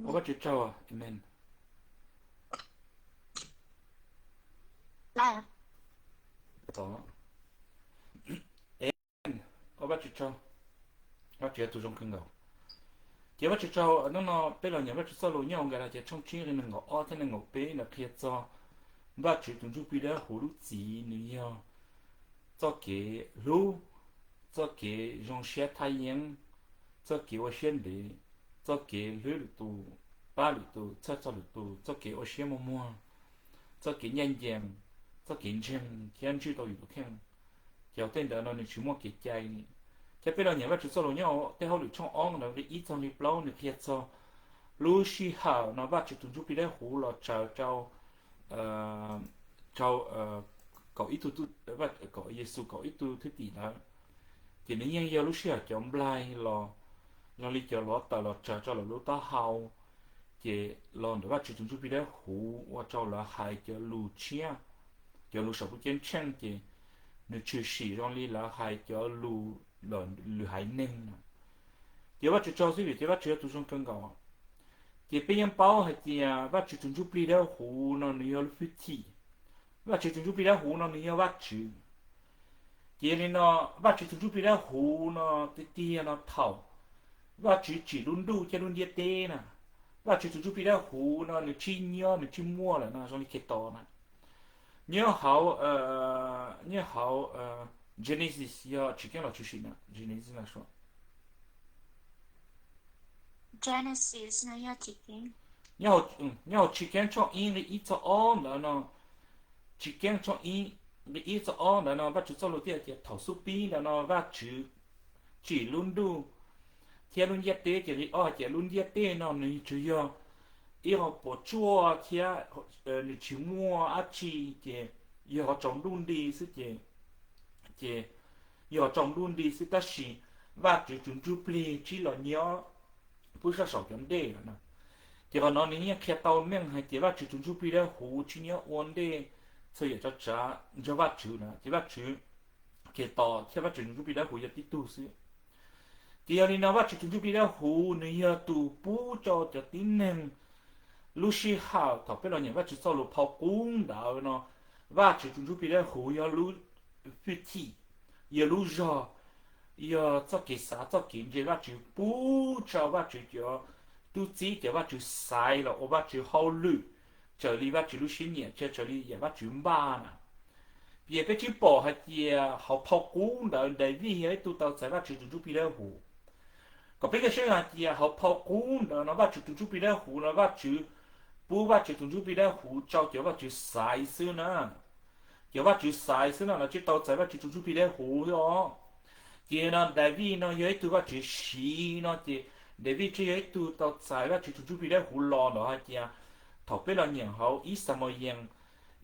Ua Vajtswv tsaug, amen. Ua Vajtswv tsaug, Vajtswv yog tus zoo kawg nkaus. Ces Vajtswv tsaug, hnub no peb los nyeem Vajtswv txoj lus nyob hauv Nkas Las Cia tshooj tsib nqe nees nkaum ob thiab nees nkaum peb ntawd qhia txog Vajtswv tus Ntsuj Plig Dawb Huv lub txim nws yog txoj kev hlub, txoj kev zoo siab thaj yeeb, txoj kev ua siab ntev, txoj kev hlub lwm tus, pab lwm tus, txhawj txog lwm tus, txoj kev ua siab muag muag, txoj kev ncaj ncees, txoj kev ntseeg thiab ntswj tau yus tus kheej. Ces tej ntawd no nws tsis muaj kev cai li. Thiab peb los nyeem Vajtswv txoj lus nyob hauv Tej Hauj Lwm tshooj ob ntawd nqe ib txog nqe plaub nws qhia txog lub sij hawm no Vajtswv tus Ntsuj Plig Dawb Huv los tsaws rau, rau, kaum ib tug, Yexus kaum ib tug thwj tim ntawd. Ces nws yeej yog lub sij hawm cov nplaig los, zoo li cov hluav taws los tsaws rau lawv lub taub hau, ces los ntawm Vajtswv tus Ntsuj Plig Dawb Huv ua rau lawv hais cov lus tshiab, cov lus saum lub ceeb tsheej, ces nws tshwm sim zoo li lawv hais cov lus, lwm haiv neeg na. Ces Vajtswv tsaug xwb vim tias Vajtswv yog tus zoo kawg nkaus. Ces peb yeej paub hais tias Vajtswv tus Ntsuj Plig Dawb Huv no nws yog lub hwj chim. Vajtswv tus Ntsuj Plig Dawb Huv no nws yog Vajtswv. Ces yog li no, Vajtswv tus Ntsuj Plig Dawb Huv no tiag tiag no thaum Vajtswv tsim lub ntuj thiab lub ntiaj teb na, Vajtswv tus Ntsuj Plig Dawb Huv no nws tsis nyob, nws tsis muaj lawm no zoo li Khetos na. Nyob hauv, nyob hauv Genesis yog Tsim Keeb los Tshwm Sim na, Genesis no. Nyob hauv Tsim Keeb tshooj ib nqe ib txog ob ntawd no, Tsim Keeb tshooj ib nqe ib txog ob ntawd no Vajtswv txoj lus thiaj tias thaum xub pib ntawd no Vajtswv tsim lub ntuj thiab lub ntiaj teb, ces nqe ob hais tias lub ntiaj teb no nws tsuas yog ib qho puas tsuaj thiab nws tsis muaj dab tsi, ces yog qhov tsaus ntuj nti xwb ces, ces yog qhov tsaus ntuj nti xwb tab sis Vajtswv tus Ntsuj Plig tsis los nyob pub sab saum cov ntej lawm na. Ces qhov no nws yeej qhia tau meej hais tias Vajtswv tus Ntsuj Plig Dawb Huv tsis nyob ua ntej txhua yam tso tsav nrog Vajtswv na, ces Vajtswv Khetos thiab Vajtswv tus Ntsuj Plig Dawb Huv yog tib tug xwb. Ces yog li no Vajtswv tus Ntsuj Plig Dawb Huv nws yog tus pub rau cov tib neeg lub sij hawm thaum peb los nyeem Vajtswv txoj lus phau qub ntawd no, Vajtswv tus Ntsuj Plig Dawb Huv yog lub hwj chim, yog lub zog, yog txoj kev xav txoj kev ntse Vajtswv pub rau Vajtswv cov tub txib, cov Vajtswv xaiv los ua Vajtswv hauj lwm raws li Vajtswv lub siab nyiam, tsis raws li yam Vajtswv npaj na. Vim peb tsis pom hais tias hauv phau qub ntawd Daviv yog ib tug tau txais Vajtswv tus Ntsuj Plig Dawb Huv. Kom peb nkag siab hais tias hauv phau qub ntawd no Vajtswv tus Ntsuj Plig Dawb Huv no Vajtswv pub Vajtswv tus Ntsuj Plig Dawb Huv rau cov Vajtswv xaiv xwb na. Cov Vajtswv xaiv xwb no lawv tsis tau txais Vajtswv tus Ntsuj Plig Dawb Huv os. Ces no Daviv no yog ib tug Vajtswv siv no ces Daviv tsis yog ib tug tau txais Vajtswv tus Ntsuj Plig Dawb Huv los ntawd hais tias thaum peb los nyeem hauv ib Xamuyees,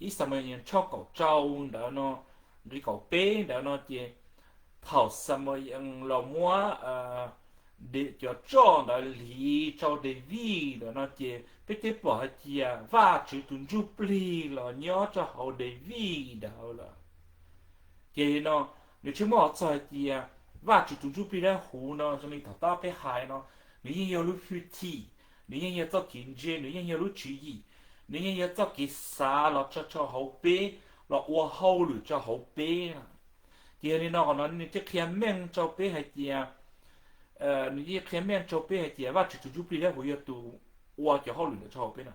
ib Xamuyees tshooj kaum rau ntawd no, nqe kaum peb ntawd no ces thaum Xamuyees los muab cov roj ntawd hliv rau Daviv ntawd no ces peb twb pom hais tias Vajtswv tus Ntsuj Plig los nyob rau hauv Daviv ntawd lawm. Ces no nws tsis muaj qhov txog hais tias Vajtswv tus Ntsuj Plig Dawb Huv no zoo li thaum tab peb hais no, nws yeej yog lub hwj chim, nws yeej yog txoj kev ntse, nws yeej yog lub tswv yim, nws yeej yog txoj kev xav los tso rau hauv peb, los ua hauj lwm rau hauv peb na. Ces yog li no qhov no nws thiaj qhia meej rau peb hais tias, nws thiaj qhia meej rau peb hais tias Vajtswv tus Ntsuj Plig Dawb Huv yog tus ua cov hauj lwm ntawd rau hauv peb na.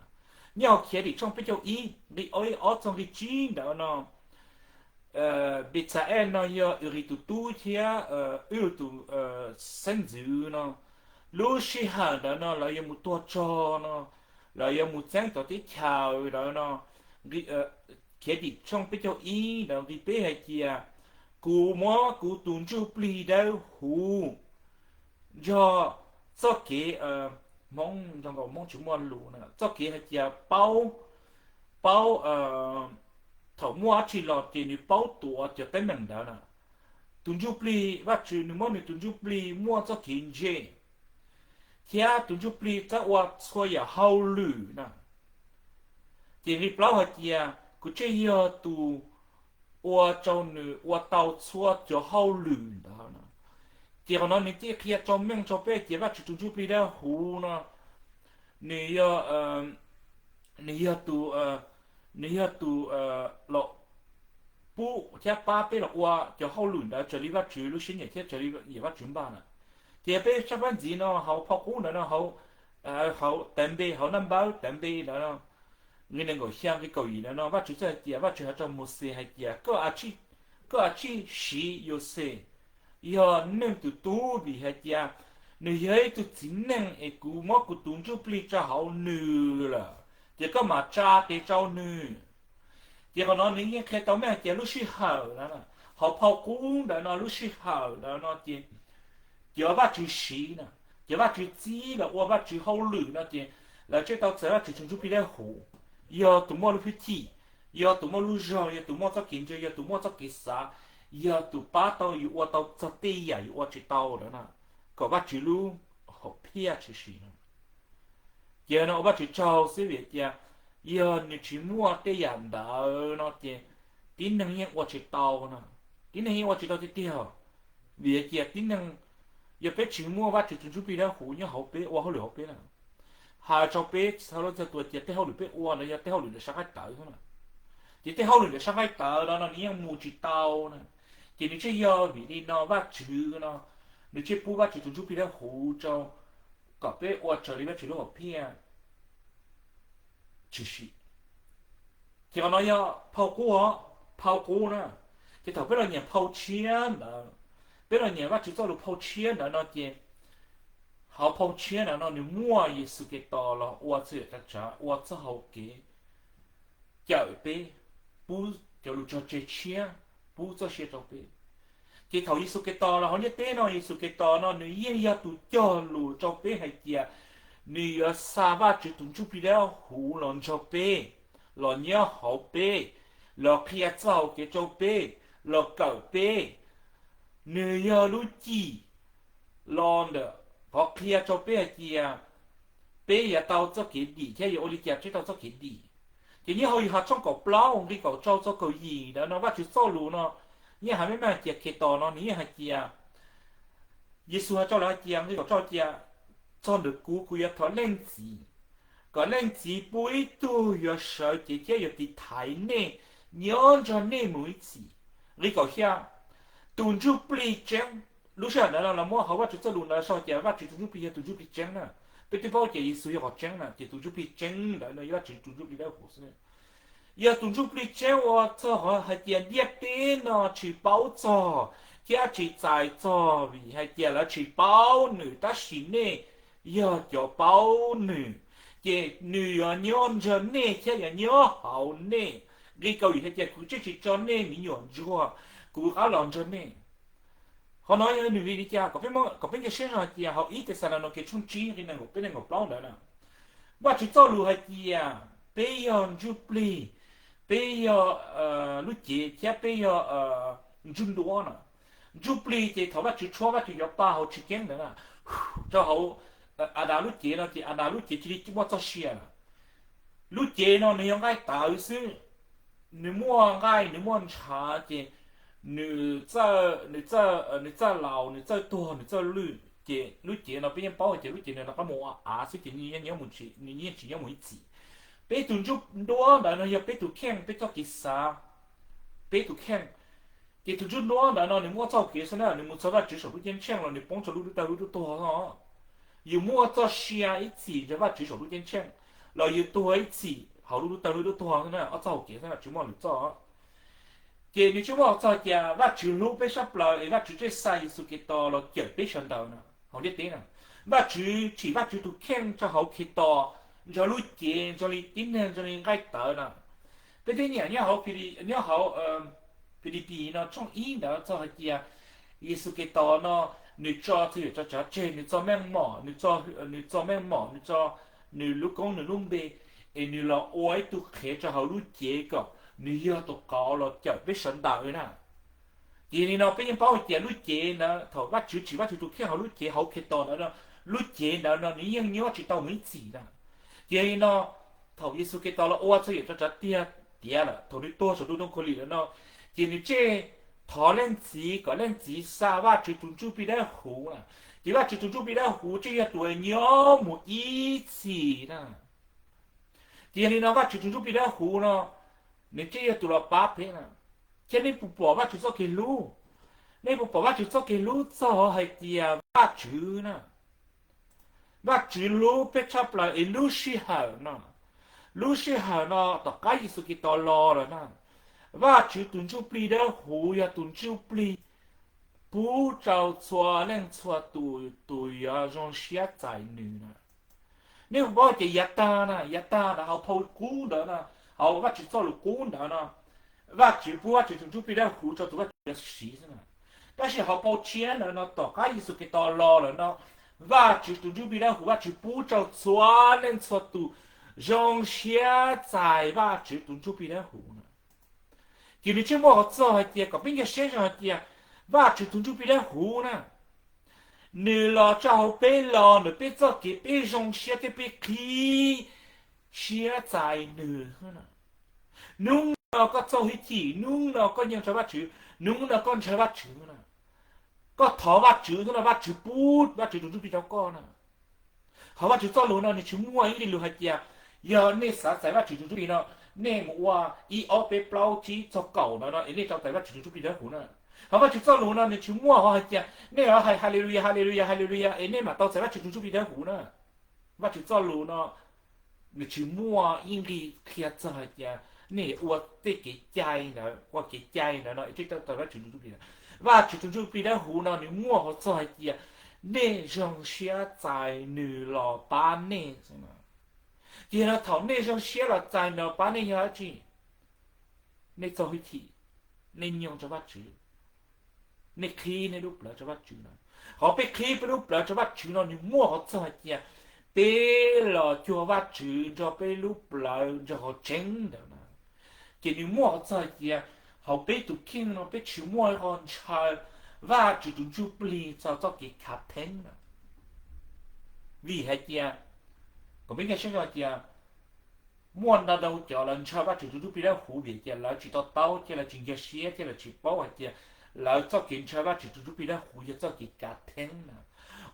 Nyob hauv Khiav Dim tshooj peb caug ib nqe ob txog nqe tsib ntawd no, Petxael no yog Uri tus tub thiab Ur tus xeeb ntxwv no. Lub sij hawm ntawd no lawv yuav mus tuag rog no, lawv yuav mus txeeb cov teb chaws ntawd no. Khiav Dim tshooj peb caug ib ntawd nqe peb hais tias, kuv muab kuv tus Ntsuj Plig Dawb Huv nrog txoj kev, Hmoob, Hmoob tsis muaj lus na, txoj kev hais tias paub, paub, thaum muaj dab tsi los ces nws paub tuav cov teeb meem ntawd na. Tus Ntsuj Plig, Vajtswv nws muab nws tus Ntsuj Plig muaj txoj kev ntse, thiab tus Ntsuj Plig txawj ua txhua yam hauj lwm na. Ces nqe plaub hais tias kuv tsis yog tus ua rau nws ua tau txhua cov hauj lwm ntawd no. Ces qhov no nws thiaj qhia tau meej rau peb tias Vajtswv tus Ntsuj Plig Dawb Huv no, nws yog, nws yog tus, nws yog tus los pub thiab pab peb los ua cov hauj lwm ntawd raws li Vajtswv lub siab nyiam thiab raws li yam Vajtswv npaj na. Ces peb sab fab ntxiv no hauv phau qub ntawd no, hauv, hauv tawv npe, hauv naj npawb tawv npe ntawd no, nqe nees nkaum xya nqe kaum yim ntawd no, Vajtswv txawj hais tias, Vajtswv hais rau Mauxes hais tias, koj a tsij siv Yauxej yog neeg tus tub vim hais tias nws yog ib tug txiv neej es kuv muab kuv tus ntsuj plig tso hauv nws lawm, ces koj mam tsa tes rau nws. Ces qhov no nws yeej qhia tau meej hais tias lub sij hawm na, hauv phau qub ntawd no lub sij hawm ntawd no ces cov Vajtswv siv na, cov Vajtswv txib los ua Vajtswv hauj lwm no ces lawv thiaj tau txais Vajtswv tus ntsuj plig dawb huv, yog tus muaj lub hwj chim, yog tus muaj lub zog, yog tus muaj txoj kev ntseeg, yog tus muaj txoj kev xav, yog tus pab tau yus ua tau txog tej yam yus ua tsis tau ntawd na, kom Vajtswv lub hom phiaj tshwm sim no. Ces no ua Vajtswv tsaug xwb vim tias yog nws tsis muaj tej yam ntawd no ces tib neeg yeej ua tsis tau no, tib neeg yeej ua tsis tau tiag tiag. Vim tias tib neeg, yog peb tsis muaj Vajtswv tus ntsuj plig dawb huv nyob hauv peb ua hauj lwm hauv peb na, hais rau peb txhua leej txhua tus tias tej hauj lwm peb ua ntawd yog tej hauj lwm ntawm sab nqaij tawv xwb na. Ces tej hauj lwm ntawm sab nqaij tawv no no nws yeej mus tsis tau na. Ces nws thiaj yog vim li no Vajtswv no, nws thiaj pub Vajtswv tus ntsuj plig dawb huv rau kom peb ua raws li Vajtswv lub hom phiaj tshwm sim. Ces qhov no yog phau qub, phau qub na. Ces thaum peb los nyeem phau tshiab ntawd, peb los nyeem Vajtswv txoj lus phau tshiab ntawd no ces hauv phau tshiab ntawd no nws muaj Yexus Khetos los ua txhua yam tsav tsav, ua txoj hau kev cawm peb, pub cov lus tso tseg tshiab, pub txoj sia rau peb. Ces thaum Yexus Khetos los hauv ntiaj teb no, Yexus Khetos no nws yeej yog tus cog lus rau peb hais tias nws yuav xa Vajtswv tus ntsuj plig dawb huv los nrog peb, los nyob hauv peb, los qhia txoj hau kev rau peb, los kawm peb. Nws yog lub cim los ntawm qhov qhia rau peb hais tias peb yuav tau txoj kev dim thiab yuav ua li cas thiaj tau txoj kev dim. Ces nyob hauv Yauhas tshooj kaum plaub nqe kaum rau txog kaum yim ntawd no Vajtswv txoj lus no yeej hais meej meej hais tias Khetos no nws yeej hais tias, Yexus hais rau lawv hais tias, nqe kaum rau tias, txog ntawm kuv, kuv yuav thov Leej Txiv, kom Leej Txiv pub ib tug yuav sawv cev thiab yuav tiv thaiv nej, nyob nrog nej mus ib txhis. Nqe kaum xya, tus ntsuj plig tseeb. Lub sij hawm ntawd no lawv muab hauv Vajtswv txoj lus ntawd sau tias Vajtswv tus ntsuj plig yog tus ntsuj plig tseeb na. Peb twb paub tias Yexus yog qhov tseeb na, ces tus ntsuj plig tseeb ntawd no yog Vajtswv tus ntsuj plig dawb huv xwb. Yog tus ntsuj plig tseeb uas txog qhov hais tias ntiaj teb no tsis paub txog thiab tsis txais txog vim hais tias lawv tsis paub nws, tab sis nej yog cov paub nws, ces nws yuav nyob nrog nej thiab yuav nyob hauv nej. Nqe kaum yim hais tias kuv tseem tsis tso nej me nyuam ntsuag, kuv rov qab los nrog nej. Qhov no yog nws vim li cas kom peb nco siab zog hais tias hauv ib Texalaunikes tshooj tsib nqe nees nkaum peb nees nkaum plaub ntawd na, Vajtswv txoj lus hais tias peb yog ntsuj plig, peb yog lub cev thiab peb yog ntsuj nruab no. Ntsuj plig ces thaum Vajtswv tshuab Vajtswv cov pa hauv tsis keeb ntawd na, rau hauv Adas lub cev no ces Adas lub cev cia li muaj txoj sia lawm. Lub cev no nws yog nqaij tawv xwb, nws muaj nqaij nws muaj ntshav ces nws txawj, nws txawj laus, nws txawj tuag, nws txawj lwj. Ces lub cev no peb yeej paub hais tias lub cev no rov qab mus ua av xwb ces nws yeej tsis nyob mus ib txhis. Peb tus ntsuj nruab ntawd no yog peb tus kheej, peb txoj kev xav, peb tus kheej. Ces tus ntsuj nruab ntawd no nws muaj txoj hau kev xwb na, nws mus txog Vajtswv saum lub ceeb tsheej los nws poob rau lub ntuj tawg lub ntuj tuag xwb. Yus muaj txoj sia ib txhis nrog Vajtswv saum lub ceeb tsheej, los yus tuag ib txhis hauv lub ntuj tawg lub ntuj tuag xwb na, ob txoj hau kev xwb na, tsis muaj lwm txoj. Ces nws tsis muaj txoj hais tias Vajtswv hlub peb sab plaws es Vajtswv thiaj xa Yexus Khetos los cawm peb sawv daws na hauv ntiaj teb na. Vajtswv tsim Vajtswv tus kheej rau hauv Khetos nrog lub cev, nrog li tib neeg, nrog li nqaij tawv na. Peb twb nyeem nyob hauv, nyob hauv Philipis no tshooj ib ntawd txog hais tias Yexus Khetos no nws tso txhua yam tso tsav tseg, nws txo meej mom, nws txo meej mom, nws txo nws lub koob nws lub npe, es nws los ua ib tug qhev rau hauv lub cev kom nws yog tus qauv los cawm peb sawv daws na. Ces yog li no peb yeej paub hais tias lub cev ntawd thaum Vajtswv tsim Vajtswv tus kheej hauv lub cev hauv Khetos ntawd no, lub cev ntawd no nws yeej nyob tsis tau mus ib txhis na. Ces yog li no thaum Yexus Khetos los ua txhua yam tso tsav tiag tiav lawm, thaum nws tuag saum ntuj ntoo khaus lim lawm no, ces nws thiaj thov Leej Txiv kom Leej Txiv xa Vajtswv tus Ntsuj Plig Dawb Huv na, Ces Vajtswv tus Ntsujplig Dawb Huv tseem yog tus nyob mus ib txhis na. Ces yog li no Vajtswv tus Ntsujplig Dawb Huv no, nws tseem yog tus los pab peb na. Thiab nej puas pom Vajtswv txoj kev hlub? Nej puas pom Vajtswv txoj kev hlub txog hais tias Vajtswv na, Vajtswv hlub peb tshaj plaws es lub sij hawm no, lub sij hawm no tom qab Yexus Khetos los lawm na, Vajtswv tus Ntsujplig Dawb Huv yog tus Ntsujplig pub rau txhua leej txhua tus, tus yuav zoo siab txais nws na. Nej puas paub tias yav tag na, yav tag na hauv phau qub ntawd na, hauv Vajtswv txoj lus qub ntawd no, Vajtswv pub Vajtswv tus Ntsujplig Dawb Huv rau tus Vajtswv yuav siv xwb na. Tab sis hauv phau tshiab ntawd no tom qab Yexus Khetos los lawm no, Vajtswv tus Ntsujplig Dawb Huv Vajtswv pub rau txhua leej txhua tus zoo siab txais Vajtswv tus Ntsujplig Dawb Huv na. Ces nws tseem muaj qhov txog hais tias kom peb nkag siab zoo hais tias Vajtswv tus Ntsujplig Dawb Huv na, nws los tso hauv peb los ntawm peb txoj kev peb zoo siab thiab peb qhib siab txais nws. Hnub no koj txo hwj chim, hnub no koj nyob ntshaw Vajtswv, hnub no koj ntshaw Vajtswv na, koj thov Vajtswv, hnub no Vajtswv pub Vajtswv tus Ntsujplig rau koj na. Hauv Vajtswv txoj lus no nws tsis muaj ib li lus hais tias yog nej xav txais Vajtswv tus Ntsujplig no, nej mus ua ib ob peb plaub tsib txog kaum ntawd no es nej tau txais Vajtswv tus Ntsujplig Dawb Huv na. Hauv Vajtswv txoj lus no nws tsis muaj hais tias nej hais Haleluya, Haleluya, Haleluya es nej mam tau txais Vajtswv tus Ntsujplig Dawb Huv na. Vajtswv txoj lus no nws tsis muaj ib nqi qhia txog hais tias nej ua tej kev cai ntawd, ua kev cai ntawd no es tau txais Vajtswv tus Ntsujplig. Vajtswv tus Ntsujplig Dawb Huv no nws muaj qhov txog hais tias nej zoo siab txais nws los pab nej xwb. Ces yog thaum nej zoo siab los txais nws los pab nej yog dab tsi? Nej txo hwj chim, nej nyob ntshaw Vajtswv, nej qhib nej lub plawv rau Vajtswv na. Qhov peb qhib peb lub plawv rau Vajtswv no nws muaj qhov txog hais tias peb los cuag Vajtswv nrog peb lub plawv nrog qhov tseeb ntawd na. Ces nws muaj qhov txog hais tias hauv peb tus kheej no peb tsis muaj qhov ntshaw Vajtswv tus Ntsujplig txog txoj kev khav theeb na. Vim hais tias, kom peb nkag siab hais tias muaj ntau ntau cov lawv ntshaw Vajtswv tus Ntsujplig Dawb Huv vim tias lawv tsis to taub thiab lawv tsis nkag siab thiab lawv tsis paub hais tias lawv txoj kev ntshaw Vajtswv tus Ntsujplig Dawb Huv yog txoj kev khav theeb na.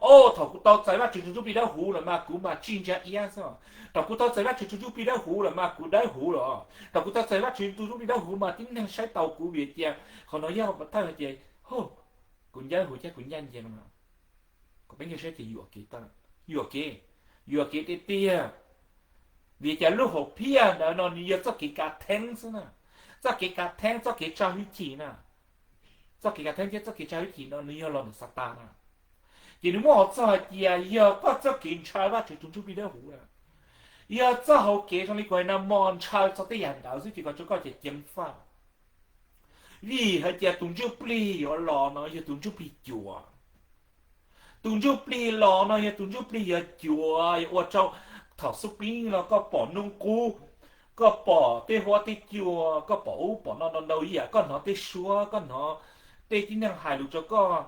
Au, thaum kuv tau txais Vajtswv tus Ntsujplig Dawb Huv lawm mas kuv mas tsis ntsa iab xwb. Thaum kuv tau txais Vajtswv tus Ntsujplig Dawb Huv lawm mas kuv dawb huv lawm. Thaum kuv tau txais Vajtswv tus Ntsujplig Dawb Huv mas tib neeg saib taus kuv vim tias qhov no yog thawj hais tias, kuv ncawb huv thiab kuv ncaj ncees no. Kom peb nkag siab tias yuam kev, yuam kev, yuam kev tiag tiag. Vim tias lub hom phiaj ntawd no nws yog txoj kev khav theeb xwb na. Txoj kev khav theeb, txoj kev tso hwj chim na. Txoj kev khav theeb thiab txoj kev tso hwj chim no nws yog los ntawm Xatas na. Ces nws muaj qhov txog hais tias yog koj txoj kev ntshaw Vajtswv tus Ntsujplig Dawb Huv, yog txoj hau kev zoo li kuv hais no mos ntshaw txog tej yam ntawd xwb ces kom tso koj ces ceev faj. Vim hais tias tus Ntsujplig yuav los no yog tus Ntsujplig cuav. Tus Ntsujplig los no yog tus Ntsujplig yuav cuav, yuav ua rau thaum xub pib los koj pom hnub qub, koj pom tej huab tej cua, koj pom ub pom no ntau ntau yam, koj hnov tej suab, koj hnov tej tib neeg hais lus rau koj.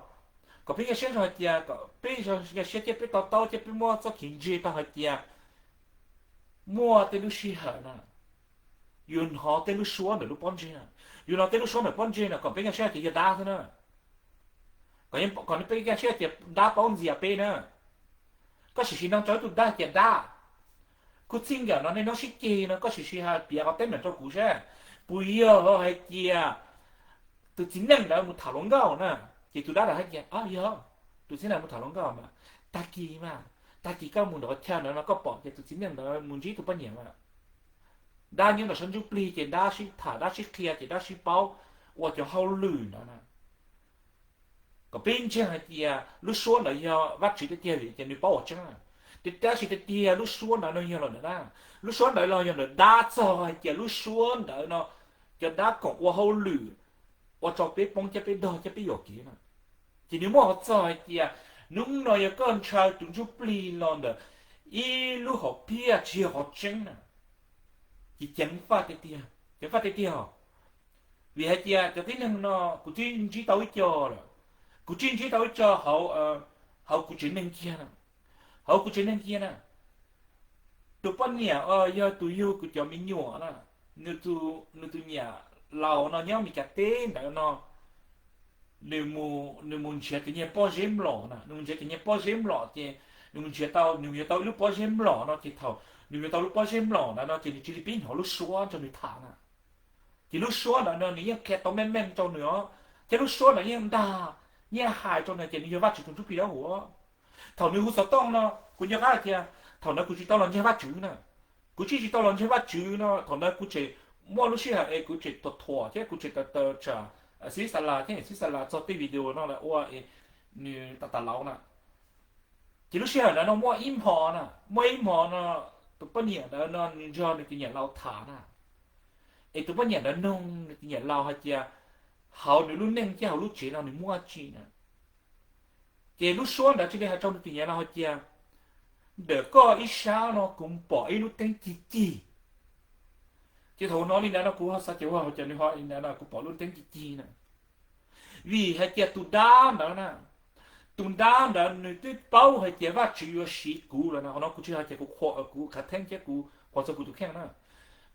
Kom peb nkag siab zoo hais tias, kom peb nkag siab thiab peb to taub thiab peb muab txoj kev ntseeg tau hais tias muaj tej lub sij hawm na, yus hnov tej lub suab ntawm lub pob ntseg na, yus hnov tej lub suab ntawm pob ntseg na, kom peb nkag siab tias yog dab xwb na. Kom peb nkag siab tias dab paub ntxias peb na. Koj sim sim nug rau ib tug dab tias, dab, khub txij nkawm no nej nyob sib ceg no, koj sim sim hais piav qhov teeb meem rau kuv saib, puas yog hais tias tus txiv neej ntawd mus tham hluas nkauj na? Ces tus dab ntawd hais tias, o yog, tus txiv neej mus tham hluas nkauj mas, tag kis mas, tag kis koj mus ntawm qhov chaw ntawd no koj pom ces tus txiv neej ntawd mus ntsib tus poj niam mas. Dab nyob ntawm sab ntsuj plig ces dab sib tham dab sib qhia ces dab sib paub ua cov hauj lwm ntawd na. Kom peb ntseeg hais tias lub suab ntawd yog Vajtswv tiag tiag vim tias nws paub qhov tseeb. Tab sis tiag tiag lub suab ntawd no yog los ntawm dab. Lub suab ntawd los yog ntawm dab txog hais tias lub suab ntawd no cov dab koom ua hauj lwm ua rau peb poob thiab peb dog thiab peb yuam kev na. Ces nws muaj qhov txog hais tias hnub no yog koj ntshaw tus ntsuj plig los ntawm ib lub hom phiaj tsis yog qhov tseeb na, ces ceev faj tiag tiag, ceev faj tiag tiag os. Vim hais tias cov tib neeg no kuv twb ntsib tau ib co lawm, kuv twb ntsib tau ib co hauv, hauv kuv tsev neeg kiag na, hauv kuv tsev neeg kiag na. Tus poj niam yog tus yug kuv cov me nyuam na, nws tus niam laus no nyob Meskas teb ntawd no, nws mus nws mus nrhiav cov niag pob zeb mlom na, nws mus nrhiav cov niag pob zeb mlom ces nws mus nrhiav tau, nws yuav tau ib lub pob zeb mlom no ces thaum nws yuav tau lub pob zeb mlom ntawd no ces nws cia li pib hnov lub suab nrog nws tham na. Ces lub suab ntawd no nws yeej qhia tau meej meej rau nws os, thiab lub suab ntawd yeej dag, yeej hais rau nws tias nws yog Vajtswv tus ntsuj plig dawb huv. Thaum nws hu xov tooj no kuv nco qab hais tias thaum ntawd kuv tsis tau los ntseeg Vajtswv na. Kuv tsis tsis tau los ntseeg Vajtswv no, thaum ntawd kuv tseem muaj lub sij hawm es kuv tseem tuam thuam thiab kuv tseem taws taws tsam Xib Xas Las thiab Xib Xas Las txog tej video no lawv ua es nws tas tas laus na. Ces lub sij hawm ntawd no muaj ib hmo na, muaj ib hmo no tus poj niam ntawd no nws nrog nws tus niam laus tham na. Es tus poj niam ntawd nug nws tus niam laus hais tias hauv nws lub neej thiab hauv lub tsev no nws muaj tsi na. Ces lub suab ntawd cia li hais rau nws tus niam laus hais tias ntawm koj ib sab no kuv pom ib lub teeb cig cig. Ces thaum no li ntawd no kuv ho xav tias ua cas nws ho li ntawd no kuv pom lub teeb cig cig na. Vim hais tias tus dab ntawd na, tus dab ntawd nws twb paub hais tias Vajtswv yuav siv kuv lawm na. Qhov no kuv tsis hais tias kuv qhuas, kuv khav theeb thiab kuv qhuas txog kuv tus kheej na.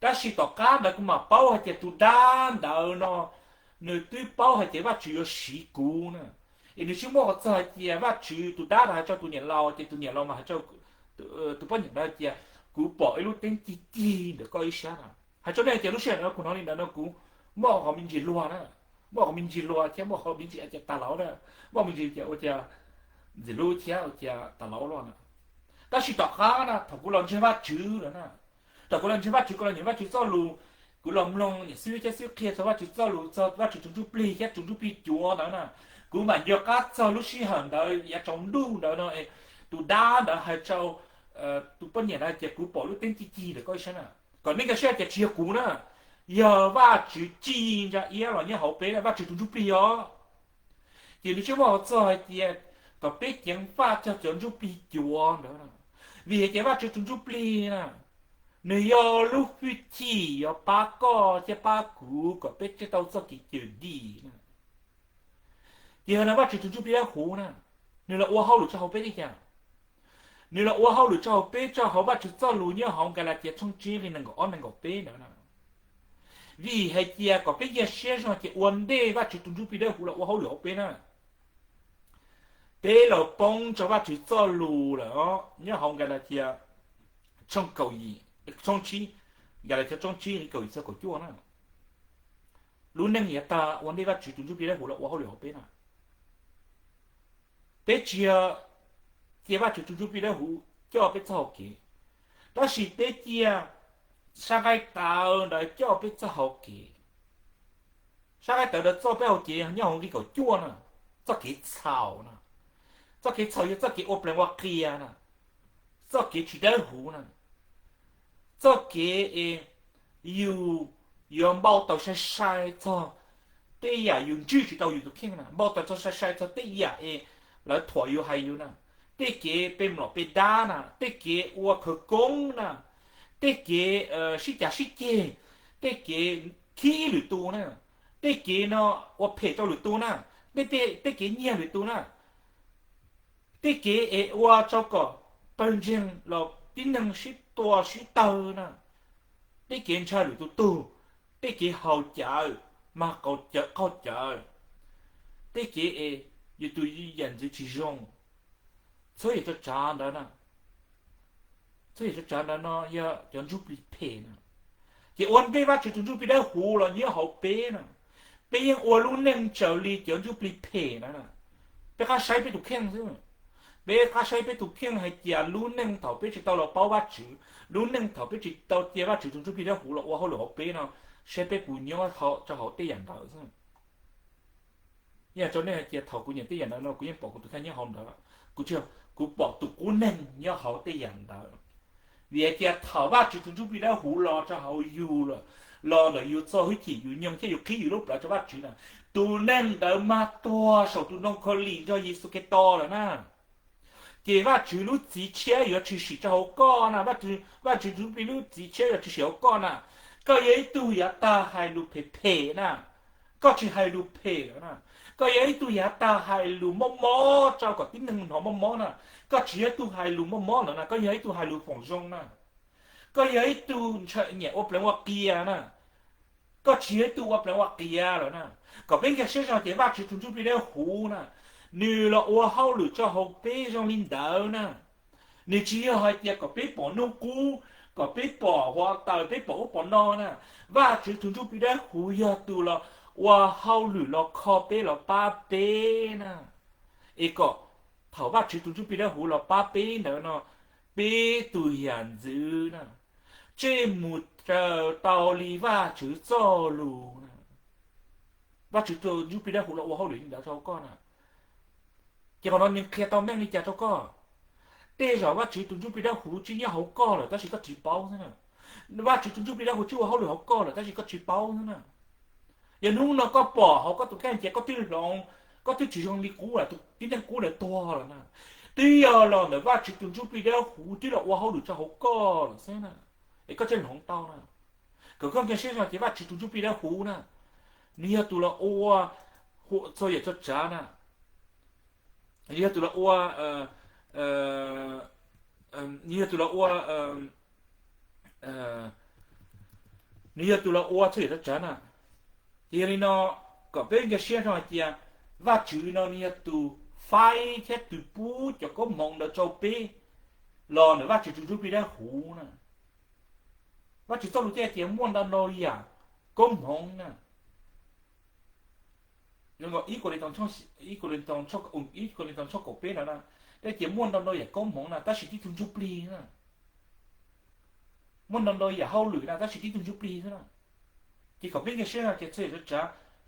Tab sis tom qab ntawd kuv mam paub hais tias tus dab ntawd no nws twb paub hais tias Vajtswv yuav siv kuv na. Es nws tsis muaj qhov txog hais tias Vajtswv, tus dab ntawd hais rau tus niam laus ces tus niam laus mas hais rau tus poj niam ntawd hais tias kuv pom ib lub teeb cig cig ntawm koj ib sab na. Hais rau nej hais tias lub sij hawm ntawd kuv hnov li ntawd no kuv muaj qhov me ntsis luag na, muaj qhov me ntsis luag thiab muaj qhov me ntsis hais tias tas laus na, muaj me ntsis tias ua cas ntxim hlub thiab ua cas tas laus luaj na. Tab sis tom qab na thaum kuv los ntseeg Vajtswv lawm na, thaum kuv los ntseeg Vajtswv, kuv los nyeem Vajtswv txoj lus, kuv los mloog niam xib hwb thiab xib hwb qhia txog Vajtswv txoj lus, txog Vajtswv tus ntsuj plig thiab tus ntsuj plig cuav ntawd na, kuv mam nco qab txog lub sij hawm ntawd yav tsaus ntuj ntawd no es tus dab ntawd hais rau tus poj niam ntawd tias kuv pom lub teeb cig cig ntawm koj ib sab na. Kom nej nkag siab tias tsis yog kuv na, yog Vajtswv cig ntsa iab los nyob hauv peb na, Vajtswv tus ntsuj plig os. Ces nws tsis muaj qhov txog hais tias kom peb ceev faj txog cov ntsuj plig cuav ntawd na, vim hais tias Vajtswv tus ntsuj plig na, nws yog lub hwj chim yuav pab koj thiab pab kuv kom peb thiaj tau txoj kev cawm dim na. Ces yog no Vajtswv tus ntsuj plig dawb huv na, nws los ua hauj lwm rau hauv peb tej yam. Nws los ua hauj lwm rau hauv peb, rau hauv Vajtswv txoj lus nyob hauv Nkalatias tshooj tsib nqe nees nkaum ob nees nkaum peb ntawd na. Vim hais tias kom peb cia siab zoo tias ua ntej Vajtswv tus ntsuj plig dawb huv los ua hauj lwm hauv peb na, peb los poob rau Vajtswv txoj lus lawm os, nyob hauv Nkalatias tshooj kaum yim, tshooj tsib, Nkalatias tshooj tsib nqe kaum yim txog kaum cuaj na. Lub neej yav tag ua ntej Vajtswv tus ntsuj plig dawb huv los ua hauj lwm hauv peb na. Peb tsis yog cia Vajtswv tus ntsuj plig dawb huv coj peb txoj hau kev, tab sis peb cia sab nqaij tawv ntawd coj peb txoj hau kev. Sab nqaij tawv ntawd coj peb hau kev nyob hauv nqe kaum cuaj na, txoj kev txhaum na. Txoj kev txhaum yog txoj kev ua plees ua qias na, txoj kev tsis dawb huv na, txoj kev es yus yuav npau taws sai sai txog tej yam yus ntswj tsis tau yus tus kheej na, npau taws txog sai sai txog tej yam es lawv thuam yus hais yus na, tej kev pe mlom pe dab na, tej kev ua khawv koob na, tej kev sib cav sib ceg, tej kev khib lwm tus na, tej kev no ua phem rau lwm tus na, tej kev nyiag lwm tus na, tej kev es ua rau kom pawg ntseeg los tib neeg sib tua sib tawg na, tej kev ntshaw lwm tus tug, tej kev haus cawv, mag qaug cawv, tej kev es yus tus yam ntxwv tsis zoo, txhua yam txhua tsav ntawd na, txhua yam txhua tsav ntawd no yog cov ntsuj plig phem na. Ces ua ntej Vajtswv tus ntsuj plig dawb huv los nyob hauv peb na, peb yeej ua lub neej raws li cov ntsuj plig phem na. Peb qab saib peb tus kheej xwb. Peb qab saib peb tus kheej hais tias lub neej thaum peb tsis tau los paub Vajtswv, lub neej thaum peb tsis tau cia Vajtswv tus ntsuj plig dawb huv los ua hauj lwm hauv peb no, saib peb puas nyob rau hauv tej yam ntawd xwb. Yog rau nej hais tias thaum kuv nyeem tej yam ntawd no kuv yeej pom kuv tus kheej nyob hauv ntawd, kuv tsis, kuv pom tus qub neeg nyob hauv tej yam ntawd. Vim hais tias thaum Vajtswv tus ntsuj plig dawb huv los rau hauv yus, los ntawm yus txoj hwj chim yus nyoog thiab yus qhib yus lub plawv rau Vajtswv na, tus neeg ntawd mag tuag saum tus ntoo khaus lim nrog Yexus Khetos lawm na. Ces Vajtswv lub txiv tshiab yuav tshwm sim rau hauv koj na, Vajtswv tus ntsuj plig lub txiv tshiab yuav tshwm sim hauv koj na. Koj yog ib tug yav tag hais lus phem phem na, koj tsis hais lus phem lawm na. Koj yog ib tug yav tag hais lus mob mob rau kom tib neeg hnov mob mob na, koj tsis yog ib tug hais lus mob mob lawm na, koj yog ib tug hais lus foom zoo na. Koj yog ib tug nyiam ua pleev ua qias na. Koj tsis yog ib tug ua pleev ua qias lawm na. Kom peb nkag siab zog tias Vajtswv tus Ntsuj Plig Dawb Huv na, nws los ua hauj lwm rau hauv peb zoo li ntawd na. Nws tsis yog hais tias kom peb pom hnub qub, kom peb pom hluav taws, peb pom ub pom no na. Vajtswv tus Ntsuj Plig Dawb Huv yog tus los ua hauj lwm los kho peb los pab peb na. Es kom thaum Vajtswv tus Ntsuj Plig Dawb Huv los pab peb ntawd no, peb tus yam ntxwv na, tsej mus raws tau li Vajtswv txoj lus na. Vajtswv tus Ntsuj Plig Dawb Huv los ua hauj lwm li ntawd rau koj na. Ces qhov no nws qhia tau meej li cas rau koj? Tej zaum Vajtswv tus Ntsuj Plig Dawb Huv tsis nyob hauv koj lawm tab sis koj tsis paub xwb na. Vajtswv tus Ntsuj Plig Dawb Huv tsis ua hauj lwm hauv koj lawm tab sis koj tsis paub xwb na. Yog hnub no koj pom hauv koj tus kheej ces koj twb hloov, koj twb tsis zoo li qub lawm, tus tib neeg qub ntawd tuag lawm na. Twb yog los ntawm Vajtswv tus Ntsuj Plig Dawb Huv twb los ua hauj lwm rau hauv koj lawm xwb na. Es koj thiaj hloov tau na. Kom koj nkag siab zog tias Vajtswv tus Ntsuj Plig Dawb Huv na, nws yog tus los ua txhua yam txhua tsav na. Nws yog tus los ua, nws yog tus los ua, nws yog tus los ua txhua yam txhua tsav na. Ces yog li no, kom peb nkag siab zog hais tias Vajtswv no nws yog tus faib thiab tus pub cov koob hmoov ntawd rau peb los ntawm Vajtswv tus Ntsuj Plig Dawb Huv na. Vajtswv txoj lus thiaj hais tias muaj ntau ntau yam koob hmoov na. Ib Kauleethaus, ib Kauleethaus tshooj kaum peb ntawd na, thiaj tias muaj ntau ntau yam koob hmoov na tab sis tib tug Ntsuj Plig na. Muaj ntau ntau yam hauj lwm na tab sis tib tug Ntsuj Plig xwb na. Ces kom peb nkag siab tias txhua yam txhua tsav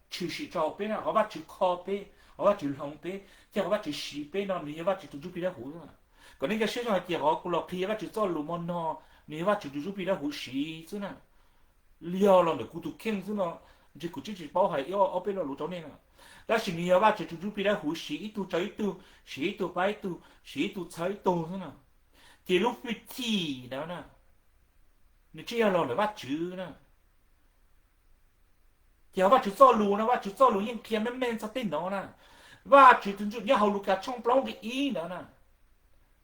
tshwm sim rau hauv peb na, hauv Vajtswv kho peb, hauv Vajtswv hloov peb thiab hauv Vajtswv siv peb no nws yog Vajtswv tus Ntsuj Plig Dawb Huv xwb na. Kom nej nkag siab zog hais tias qhov kuv los qhia Vajtswv txoj lus hmo no nws yog Vajtswv tus Ntsuj Plig Dawb Huv siv xwb na. Yog los ntawm kuv tus kheej xwb no, ntshe kuv twb tsis paub hais ib ob peb lo lus rau nej na. Tab sis nws yog Vajtswv tus Ntsuj Plig Dawb Huv siv ib tug rau ib tug, siv ib tug pab ib tug, siv ib tug txhawb ib tug xwb na. Ces lub hwj chim ntawd na, nws tsis yog los ntawm Vajtswv na. Ces Vajtswv txoj lus no, Vajtswv txoj lus yeej qhia meej meej txog tej no na. Vajtswv tus Ntsuj, nyob hauv Lukas tshooj plaub nqe ib ntawd na,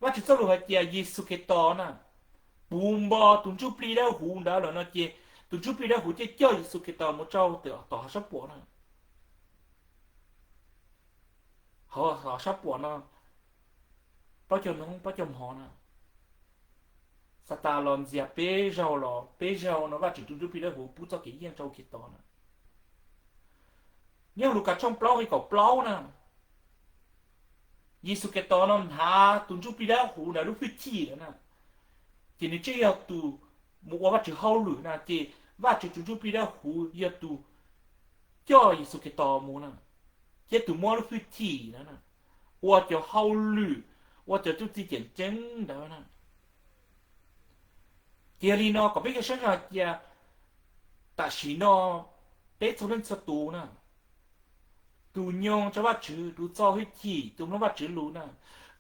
Vajtswv txoj lus hais tias Yexus Khetos na, puv npo tus Ntsuj Plig Dawb Huv ntawd lawm no ces tus Ntsuj Plig Dawb Huv thiaj coj Yexus Khetos mus rau tom hav sab puam na. Hav sab puam no, plaub caug hnub plaub caug hmo na, Xatas los ntxias peb zaug los peb zaug no Vajtswv tus Ntsuj Plig Dawb Huv pub txoj kev yeej rau Khetos na. Nyob Lukas tshooj plaub nqe kaum plaub na, Yexus Khetos no hnav tus Ntsuj Plig Dawb Huv ntawm lub hwj chim lawm na, ces nws tsis yog tus mus ua Vajtswv hauj lwm na, ces Vajtswv tus Ntsuj Plig Dawb Huv yog tus coj Yexus Khetos mus na, thiab tus muab lub hwj chim ntawd na, ua cov hauj lwm, ua cov txuj ci tseem ceeb ntawd na. Ces yog li no kom peb nkag siab zog hais tias tam sim no peb txhua leej txhua tus na, tus nyoog rau Vajtswv, tus txo hwj chim, tus mloog Vajtswv lus na,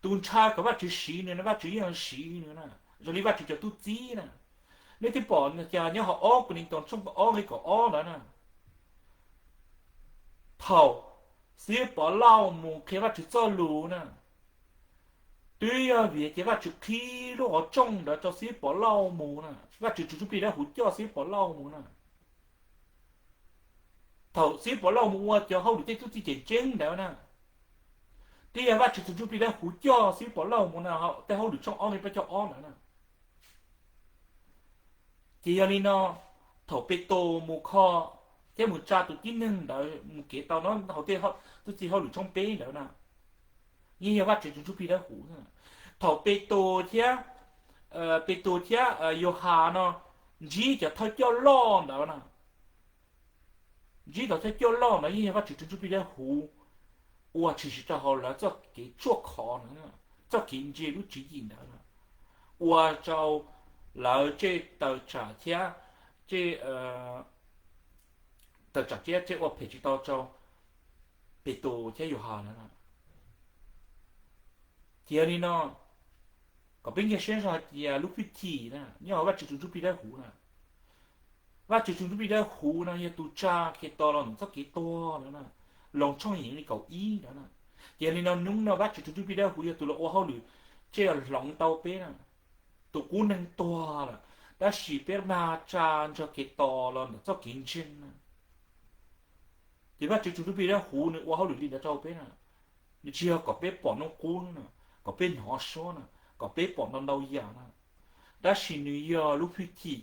tus ntshaw kom Vajtswv siv nws na Vajtswv yeej siv nws na, zoo li Vajtswv cov tub txib na. Nej twb pom cas nyob hauv ob Kauleethaus tshooj ob nqe kaum ob ntawd na, thaum Xib Pov Lauj mus qhia Vajtswv txoj lus na, twb yog vim tias Vajtswv qhib lub qhov rooj ntawd rau Xib Pov Lauj mus na, Vajtswv tus Ntsuj Plig Dawb Huv coj Xib Pov Lauj mus na. Thaum Xib Pov Lauj mus ua cov hauj lwm tej txuj ci tseem ceeb ntawd na, twb yog Vajtswv tus Ntsuj Plig Dawb Huv coj Xib Pov Lauj mus na, tej hauj lwm tshooj ob nqe plaub caug ob ntawd na. Ces yog li no, thaum Petus mus kho thiab mus tsa tus tib neeg ntawd mus kev tau no hauv tej txuj ci hauj lwm tshooj peb ntawd na, yeej yog Vajtswv tus Ntsuj Plig Dawb Huv. Thaum Petus thiab, Petus thiab Yauhas no ntsib cov thawj coj loj ntawd na, ntsib cov thawj coj loj ntawd yeej yog Vajtswv tus Ntsuj Plig Dawb Huv ua tshwm sim rau hauv lawv txoj kev tshuaj khov ntawd, txoj kev ntse lub tswv yim ntawd, ua rau lawv tej tawm tsam thiab, tej tawm tsam thiab tej ua phem tsis tau rau Petus thiab Yauhas ntawd. Ces yog li no, kom peb nkag siab zog hais tias lub hwj chim na nyob hauv Vajtswv tus Ntsuj Plig Dawb Huv na. Vajtswv tus Ntsuj Plig Dawb Huv no yog tus tsa Khetos los ntawm txoj kev tuag ntawd na, Loos tshooj yim nqe kaum ib ntawd na. Ces yog li no hnub no Vajtswv tus Ntsuj Plig Dawb Huv yog tus los ua hauj lwm, thiaj hloov tau peb na, tus qub neeg tuag lawm, Tab sis peb mag tsa nrog kev tos los ntawm txoj kev ntseeg na, ces Vajtswv tus Ntsuj Plig Dawb Huv nws ua hauj lwm li ntawd rau peb na. Nws tsis yog kom peb pom hnub qub na, kom peb hnov suab na, kom peb pom ntau ntau yam na, tab sis nws yog lub hwj chim,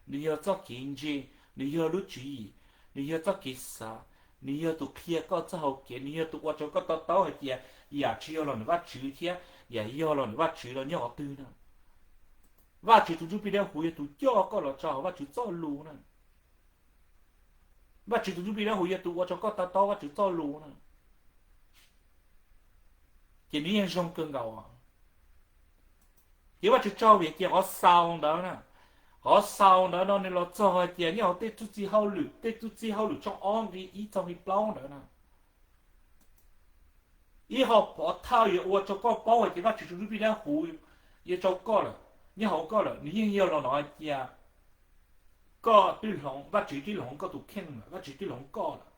nws yog txoj kev ntseeg, nws yog lub tswv yim, nws yog txoj kev xav, nws yog tus qhia koj txoj hau kev, nws yog tus ua rau koj to taub hais tias yam tsis yog los ntawm Vajtswv thiab yam yog los ntawm Vajtswv los nyob qhov twg na. Vajtswv tus Ntsuj Plig Dawb Huv yog tus coj koj los rau hauv Vajtswv txoj lus na. Vajtswv tus Ntsuj Plig Dawb Huv yog tus ua rau koj to taub Vajtswv txoj lus na. Ces nws yeej zoo kawg nkaus. Ces Vajtswv tsaug vim tias qhov xaus ntawd na, qhov xaus ntawd no nws los txog hais tias nyob hauv tej txuj ci hauj lwm, tej txuj ci hauj lwm tshooj ob nqe ib txog nqe plaub ntawd na, ib qho pov thawj yuav ua rau koj paub hais tias Vajtswv tus Ntsuj Plig Dawb Huv yuav rau koj lawm, nyob hauv koj lawm, nws yeej yog los no hais tias koj twb hloov, Vajtswv twb hloov koj tus kheej lawm, Vajtswv twb hloov koj lawm.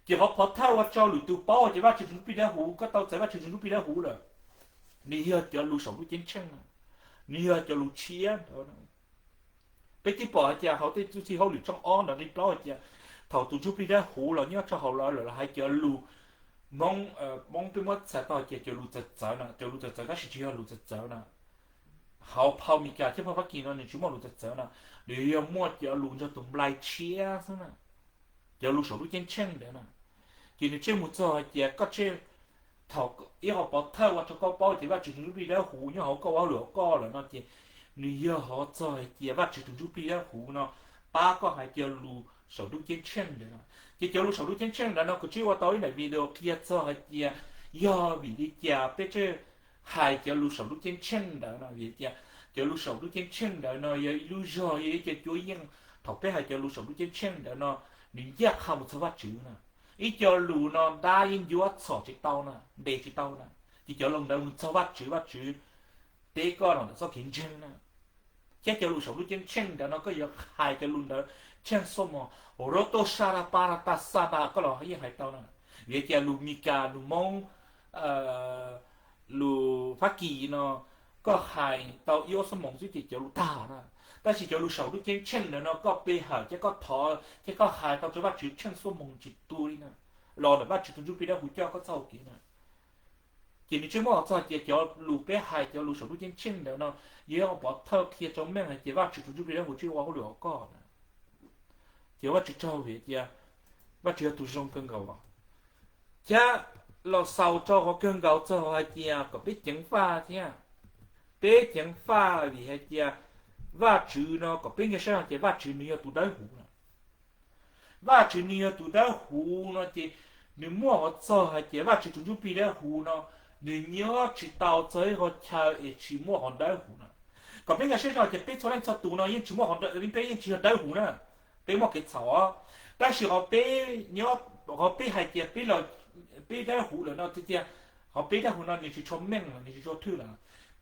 Ces qhov pov thawj ua rau lwm tus paub hais tias Vajtswv tus Ntsuj Plig Dawb Huv, koj tau txais Vajtswv tus Ntsuj Plig Dawb Huv lawm, nws yog cov lus saum ntuj ceeb tsheej na, nws yog cov lus tshiab ntawd. Peb twb pom hais tias hauv tej txuj ci hauj lwm tshooj ob ntawd nqe plaub hais tias thaum tus Ntsuj Plig Dawb Huv los nyob rau hauv lawv lawm los hais cov lus Hmoob, Hmoob peb muab txhais tau hais tias cov lus txawv txawv na, cov lus txawv txawv tab sis tsis yog lus txawv txawv na. Hauv phau Mes Kas thiab phau Fab Kis no nws tsis muaj lus txawv txawv na, nws yog muaj cov lus nrog tus nplai tshiab xwb na, cov lus saum ntuj ceeb tsheej ntawd na. Ces nws tseg mus txog hais tias koj tseg, thaum ib qho pov thawj ua rau koj paub tias Vajtswv tus Ntsuj Plig Dawb Huv nyob hauv koj, ua hauj lwm hauv koj lawm no ces nws yog hov txog hais tias Vajtswv tus Ntsuj Plig Dawb Huv no pab koj hais cov lus saum ntuj ceeb tsheej ntawd no. Ces cov lus saum ntuj ceeb tsheej ntawd no kuv twb ua tau ib daim video qhia txog hais tias yog vim li cas peb thiaj hais cov lus saum ntuj ceeb tsheej ntawd no, vim tias cov lus saum ntuj ceeb tsheej ntawd no yog ib lub zog, yog ib co cuab yeej. Thaum peb hais cov lus saum ntuj ceeb tsheej ntawd no, nws ncaj qha mus txog Vajtswv na. Ib co lus no dab yeej ncuab txhom tsis tau na, ntes tsis tau na. Ces cov lus ntawd mus txog Vajtswv, Vajtswv teb koj los ntawm txoj kev ntseeg na. Thiab cov lus saum ntuj ceeb tsheej ntawd no koj yuav hais cov lus ntawd tsheej xuab moos, roto sara para ta sara koj los yeej hais tau na. Vim tias lus Mes Kas, lus Hmoob, lus Fab Kis no koj hais tau ib ob xuab moos xwb ces cov lus tag na. Tab sis cov lus saum ntuj ceeb tsheej ntawd no koj pe hawm thiab koj thov thiab koj hais tau rau Vajtswv tsheej xuab moos tsis tu li na, los ntawm Vajtswv tus Ntsuj Plig Dawb Huv coj koj txoj hau kev na. Ces nws thiaj muab hais txog tias cov lus peb hais, cov lus saum ntuj ceeb tsheej ntawd no yog ib qho pov thawj qhia rau meej hais tias Vajtswv tus Ntsuj Plig Dawb Huv thiaj ua hauj lwm hauv koj na. Ces Vajtswv tsaug vim tias Vajtswv yog tus zoo kawg nkaus. Thiab los xaus rau qhov kawg nkaus txog hais tias kom peb ceev faj thiab, peb ceev faj vim hais tias Vajtswv no kom peb nkag siab hais tias Vajtswv nws yog tus dawb huv na. Vajtswv nws yog tus dawb huv no ces nws muab hais txog hais tias Vajtswv tus Ntsuj Plig Dawb Huv no nws nyob tsis tau txog ib qho chaw es tsis muaj qhov dawb huv na. Kom peb nkag siab hais tias peb txhua leej txhua tus no yeej tsis muaj, peb yeej tsis yog dawb huv na, peb muaj kev txhaum. Tab sis qhov peb, qhov peb hais tias peb dawb huv lawm no tiag tiag, qhov peb dawb huv no nws tsis tshua meej, nws tsis tshua thwj lawm.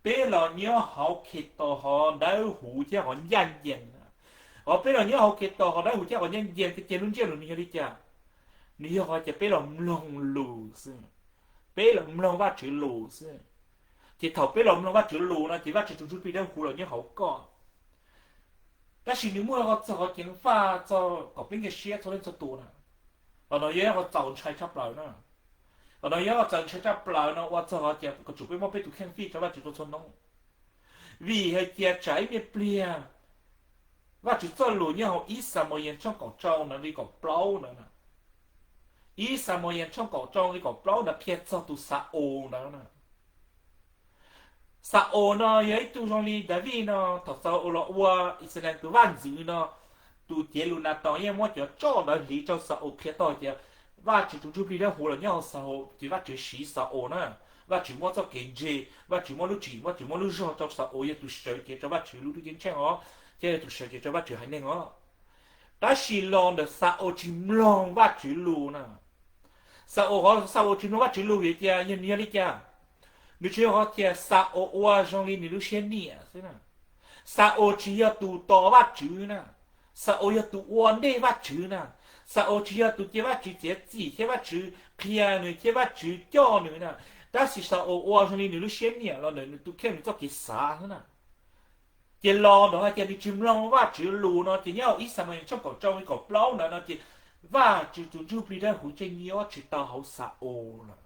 Peb los nyob hauv Khetos qhov dawb huv thiab qhov ncaj ncees. Qhov peb los nyob hauv Khetos qhov dawb huv thiab qhov ncaj ncees tiag tiag lub ntsiab lus nws yog li cas? Nws yog qhov tias peb los mloog lus xwb, peb los mloog Vajtswv lus xwb. Ces thaum peb los mloog Vajtswv lus no ces Vajtswv tus Ntsuj Plig Dawb Huv los nyob hauv koj. Tab sis nws muaj qhov txog qhov ceev faj txog kom peb nkag siab txhua leej txhua tus na. Qhov no yog qhov txaus ntshai tshaj plaws na. Qhov no yog qhov txaus ntshai tshaj plaws no ua txog qhov tias kom tsum peb muab peb tus kheej fij rau Vajtswv txhua txhua hnub. Vim hais tias tsam ib me pliag Vajtswv txoj lus nyob hauv ib Xamuyees tshooj kaum rau ntawd nqe kaum plaub ntawd na. Ib Xamuyees tshooj kaum rau nqe kaum plaub ntawd qhia txog tus Xa-aus ntawd na. Xa-aus no yog ib tug zoo li Daviv no, thaum Xa-aus los ua Yixalayees tus vaj ntxwv no, tus cev lus Nataus yeej muab cov roj ntawd hliv rau Xa-aus qhia tau tias Vajtswv tus Ntsuj Plig Dawb Huv los nyob hauv Xa-aus, ces Vajtswv siv Xa-aus na. Vajtswv muab txoj kev ntse, Vajtswv muab lub tswv yim, Vajtswv muab lub zog rau Xa-aus yog tus sawv cev rau Vajtswv lub ntuj ceeb tsheej os, thiab yog tus sawv cev rau Vajtswv haiv neeg os. Tab sis los ntawm Xa-aus tsis mloog Vajtswv lus na. Xa-aus, Xa-aus tsis mloog Vajtswv lus vim tias yog nws yog li cas? Nws tsis yog qhov tias Xa-aus ua zoo li nws lub siab nyiam xwb na. Xa-aus tsis yog tus tos Vajtswv na. Xa-aus yog tus ua ntej Vajtswv na. Xa-aus tsis yog tus cia Vajtswv txiav txim thiab Vajtswv qhia nws thiab Vajtswv coj nws na. Tab sis Xa-aus ua zoo li nws lub siab nyiam los ntawm nws tus kheej nws txoj kev xav xwb na. Ces los ntawd hais tias nws tsis mloog Vajtswv lus no ces nyob hauv ib Xamuyees tshooj kaum rau li kaum plaub ntawd no ces Vajtswv tus Ntsuj Plig Dawb Huv tseem nyob tsis tau hauv Xa-ules lawm.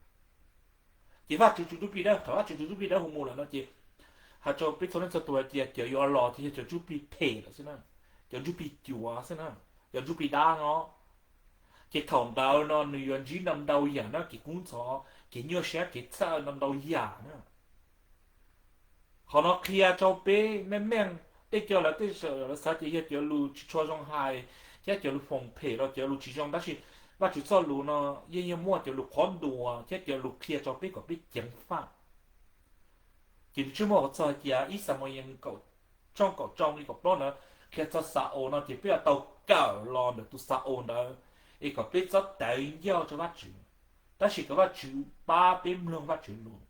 Ces Vajtswv tus Ntsuj Plig Dawb, thaum Vajtswv tus Ntsuj Plig Dawb Huv mus lawm no ces hais rau peb txhua leej txhua tus hais tias cov yuav los ces yog cov ntsuj plig phem lawm xwb na, cov ntsuj plig cuav xwb na, cov ntsuj plig dab no. Ces thaum ntawd no nws yuav ntsib ntau ntau yam na, kev kub ntxhov, kev nyuaj siab, kev txhawj, ntau ntau yam na. Qhov no qhia rau peb meej meej, tej co lawv tej zaum lawv xav tias yog cov lus tsis tshua zoo hais thiab cov lus foom phem los cov lus tsis zoo, tab sis Vajtswv txoj lus no yeej yog muaj cov lus qhov ntuas thiab cov lus qhia rau peb kom peb ceev faj. Ces nws tsis muaj qhov txog hais tias ib Xamuyees tshooj kaum rau li kaum plaub ntawd qhia txog Xa-ules no ces peb yuav tau kawm los ntawm tus Xa-ules ntawd es kom peb txhob tawv ncauj rau Vajtswv, tab sis kom Vajtswv pab peb mloog Vajtswv lus.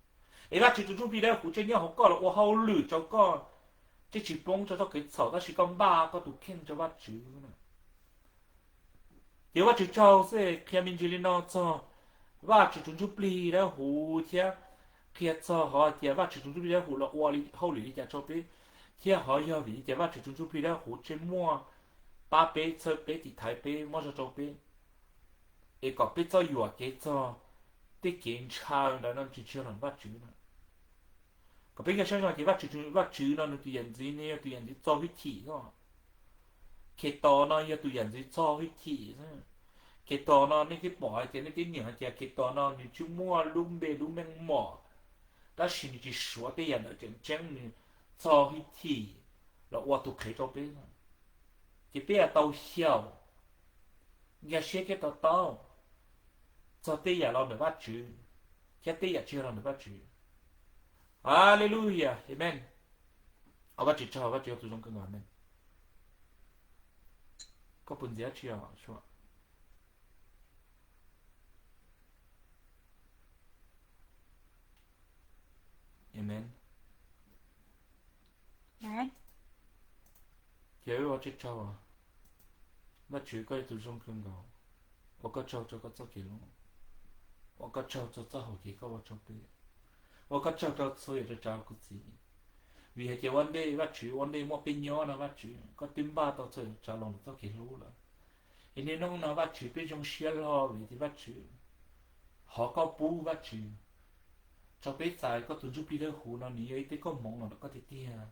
Es Vajtswv tus Ntsuj Plig Dawb Huv tseem nyob hauv koj los ua hauj lwm rau koj, tseem tsis poob rau txoj kev txhaum tab sis koj npaj koj tus kheej rau Vajtswv. Ces Vajtswv tsaug xwb qhia me ntsis li no txog Vajtswv tus Ntsuj Plig Dawb Huv thiab qhia txog qhov tias Vajtswv tus Ntsuj Plig Dawb Huv los ua hauj lwm li cas rau peb, thiab qhov yog vim li cas Vajtswv tus Ntsuj Plig Dawb Huv tseem muaj pab peb, txhawb peb, tiv thaiv peb, muab zog rau peb, es kom peb txhob yuam kev txog tej kev ntshaw ntawd no tsis tshwj los ntawm Vajtswv na. Kom peb nkag siab zoo tias Vajtswv, Vajtswv no nws tus yam ntxwv ne yog tus yam ntxwv txo hwj chim xwb. Khetos no yog tus yam ntxwv txo hwj chim xwb. Khetos no nej twb pom hais tias nej twb nyeem hais tias Khetos no nws tsis muaj lub npe lub meej mom, tab sis nws tsis suav tej yam ntawd tseem tseeb, nws txo hwj chim los ua tus qhev rau peb. Ces peb yuav tau xyaum, nkag siab thiab to taub txog tej yam los ntawm Vajtswv thiab tej yam tsis yog los ntawm Vajtswv. Haleluya, amen. Ua Vajtswv tsaug, Vajtswv yog tus zoo kawg nkaus, amen. Koj puas ntxiv dab tsi os? Amen. Ces wb ua tsaug, Vajtswv koj yog tus zoo kawg nkaus, ua koj tsaug rau koj txoj kev hlub, ua koj tsaug rau txoj hau kev koj ua rau peb, ua koj tsaug rau txhua yam rau tsav kuv txiv. Vim hais tias ua ntej Vajtswv, ua ntej muaj peb nyob no Vajtswv, koj twb npaj tau txhua yam rau tsav los ntawm txoj kev hlub lawm. Es niaj hnub no Vajtswv peb zoo siab loj vim tias Vajtswv, qhov koj pub Vajtswv rau peb txais koj tus Ntsuj Plig Dawb Huv no nws yog ib teg koob hmoov los ntawm koj tiag tiag,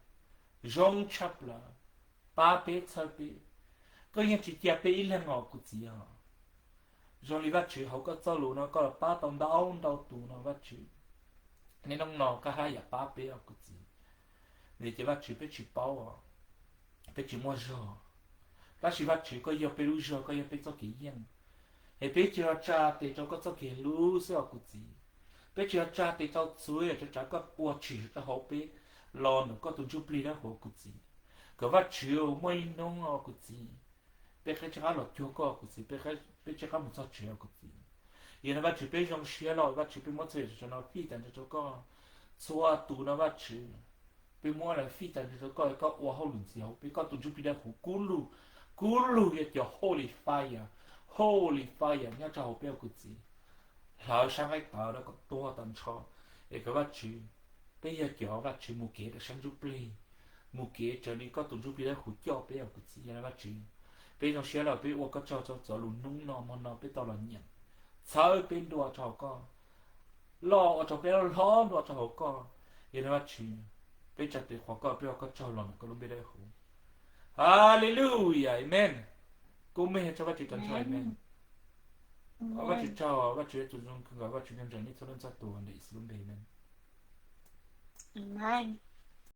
zoo tshaj plaws, pab peb txhawb peb. Koj yeej tsis cia peb ib leeg os kuv txiv os. Zoo li Vajtswv hauv koj txoj lus no koj los pab tau ntau ntau tus no Vajtswv. Niaj hnub no koj haj yam pab peb os kuv txiv. Vim tias Vajtswv peb tsis paub os, peb tsis muaj zog, tab sis Vajtswv koj yog peb lub zog, koj yog peb txoj kev yeej. Es peb tsis yog tsa tes rau koj txoj kev hlub xwb os kuv txiv. Peb tsis yog tsa tes rau txhua yam rau tsav koj ua tshwm rau hauv peb los ntawm koj tus Ntsuj Plig Dawb Huv kuv txiv. Kom Vajtswv muaj ib hnub os kuv txiv, peb qheb rov qab los cuag koj kuv txiv, peb rov qab mus txog tsev os kuv txiv. Yog no Vajtswv peb zoo siab loj, Vajtswv peb muab txhua yam rau no fij tas nrho rau koj. Txhua tus no Vajtswv, peb muab lawv fij tas nrho rau koj, koj ua hauj lwm ntxiv hauv peb, koj tus Ntsuj Plig Dawb Huv kub lug, kub lug yog cov holy fire, holy fire nyob rau hauv peb os kuv txiv. Hlawv sab nqaij tawv rau kom tuag tag nrho, es kom Vajtswv, peb yog cov Vajtswv mus kev rau sab ntsuj plig, mus kev raws li koj tus Ntsuj Plig Dawb Huv coj peb os kuv txiv. Yog no Vajtswv, peb zoo siab loj, peb ua koj tsaug rau txoj lus hnub no hmo no peb tau los nyeem, txhawb peb ntua rau hauv koj, loj ua rau peb loj hlob ntua rau hauv koj. Yog no Vajtswv, peb tsa tes qhuas koj, peb ua koj tsaug los ntawm koj lub npe dawb huv. Haleluya, amen. Kub meej rau Vajtswv tag nrho, amen. Ua Vajtswv tsaug, Vajtswv tus zoo kawg nkaus, Vajtswv nco ntsoov nej txhua leej txhua tus ntawm Yexus lub npe, amen.